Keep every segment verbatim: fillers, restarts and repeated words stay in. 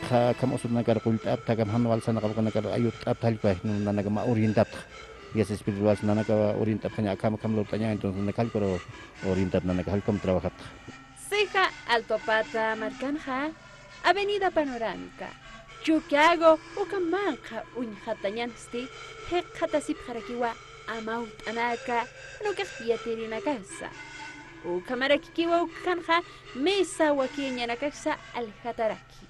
Akham usutanakar qullt'apta, akham jan walsanakar ayutt'apta jallkwa, nanaka mä orientapta. Guías espirituales nanaka orientapxaña, akham akham lurt'aña, entonces nanaka jallkwa orientap, nanaka jallkam trabajapta. Ceja Altopata markanxa, Avenida Panorámica, Chuquiago uka manqha uñjatañansti jikxatasipxarakiwa amawt'anaka, jan ukax yatirinakasa. Ukhamarakikiwa ukxanxa misa wakiñanakasa aljataraki.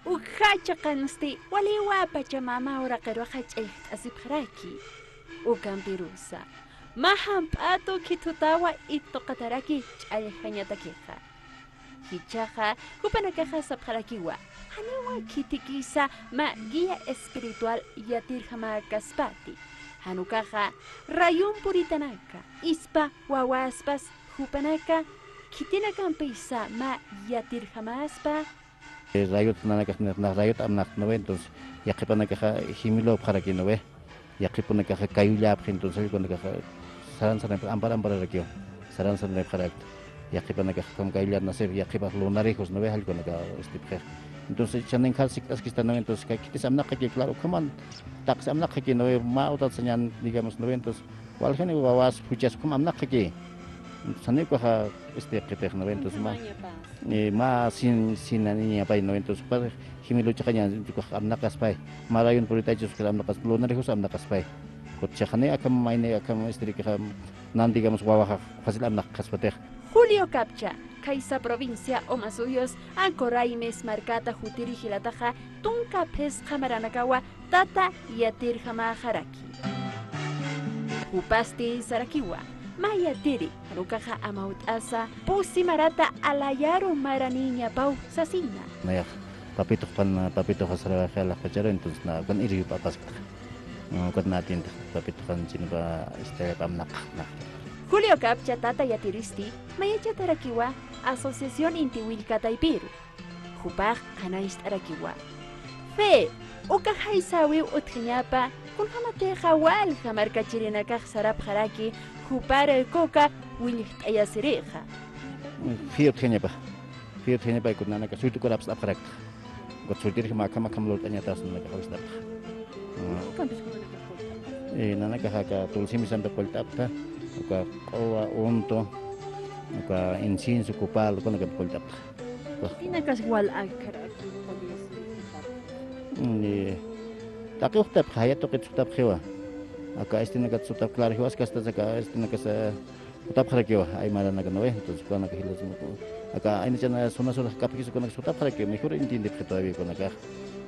Ukxa chiqansti waliwa Pachamama uraqiruxa ch'allxt'asipxaraki. Ukampirusa mä jamp'atu khithutawa iptuqataraki ch'allxañatakixa. Jichhaxa jupanakaxa sapxarakiwa, janiwa khitikisa mä guía espiritual yatirjamäkaspati. Jan ukaxa rayun puritanaka, ispa wawaspas jupanaka khitinakampisa mä yatirjamäspa. Eh, rayut nanakax, na rayut amnaqtnuwi, entonces yaqhipanakaxa jimilupxaraki nuwi. Yaqhipunakaxa kayulläpxi, entonces jallkunakaxa saran saranipx ampar ampararakiw, saran saranipxarakta. Yaqhipanakax akham kayullat nasip, yaqhipax lunarijus nuwi jallkunaka istipxix. Entonces chaninkhar sikt'askista nuwi, entonces kay khitis amnaqaki, claro, ukhaman taqsi amnaqaki nuwi, mä utat sañan, digamos, nuwi, entonces waljani wawas juchas ukham amnaqaki. Entonces janiw ukaxa, este, qhitix nuwi, entonces mä, eh, mä sin, sin niñapay nuwi, entonces ukax jimiluchaxaña, ukax amnaqaspay. Mä rayun puritaychus ukax amnaqaspa, lunarijus amnaqaspay. Kutchaxani akham mayni akham, este, rikixam nan, digamos, wawaxax fácil amnaqaspatix. Julio Capcha, Caiza provincia, Omasuyos, Ancoraimes markata jutiri jilataxa, tunka phisqa maranakawa tata yatirjamäxaraki. Jupasti sarakiwa, mä yatiri, jan ukaxa amawt'asa, pusi marata alayaru maraniñapaw sasina. Nayax, papitox pan, papitoxa sarawaxi alaxpacharu, entonces na, ukan iruyup apaskta. Mm, ukat na atiende, papitoxan chinipa, este, amnaq, na. Julio Capcha tata yatiristi, mayachatarakiwa, Asociación Inti Willka Taypiru. Jupax qhanañcht'arakiwa. Fe, uka jaysäwiw utjañapa, kunjamatixa walja markachirinakax sarapxaraki, jupar kuka willjt'ayasirixa. Fe utjañapa, fe utjañapa, kunanaka suytukurapxarakta. Ukat suytirjama akham akham lurt'añatas nanakax wist'apxa. Mm. Eh, nanakax aka Tulsi misampi qullt'apta, uka q'uwa, untu, uka incienso, copal, ukanakampi qullt'apta. Khitinakax wal akkhar aquí qullisi. Mm, eh, taqi uktapxa, jaya tuqit uktapxiwa. Aka estinakat sutap, claro, jiwaskas aka estinakas, eh, utapxarakiwa, aymaranaka nuwi, entonces, ukanaka jilas, aka aynachana zona sur jakapkis ukanaka sutapxarakiwa, mejor entiendepxi todavía ukanakax.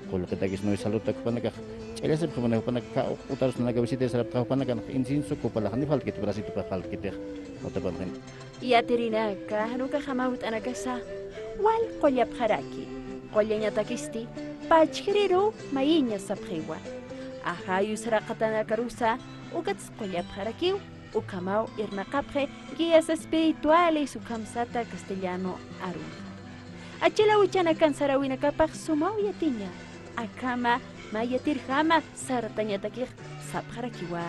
Qullqitakis nuwi saludtak jupanakax, ch'allasipxi, jupanaka, utarus nanaka visita sarapxta, jupanaka incienso, copalax ni faltkit, brasitupax faltkitix, utapanxin. Yatirinaka, jan ukax amawt'anakasa, wal qullapxaraki. Qullañatakisti, pachjiriruw mayiña sapxiwa. Ajayus saraqatanakarusa, ukats qullapxarakiw, ukhamaw irnaqapxi guías espirituales ukham sata castellano arunxa. Achalaw uchanakan saräwinakapax sumaw yatiña, akhama mä yatirjama sartañatakix sapxarakiwa.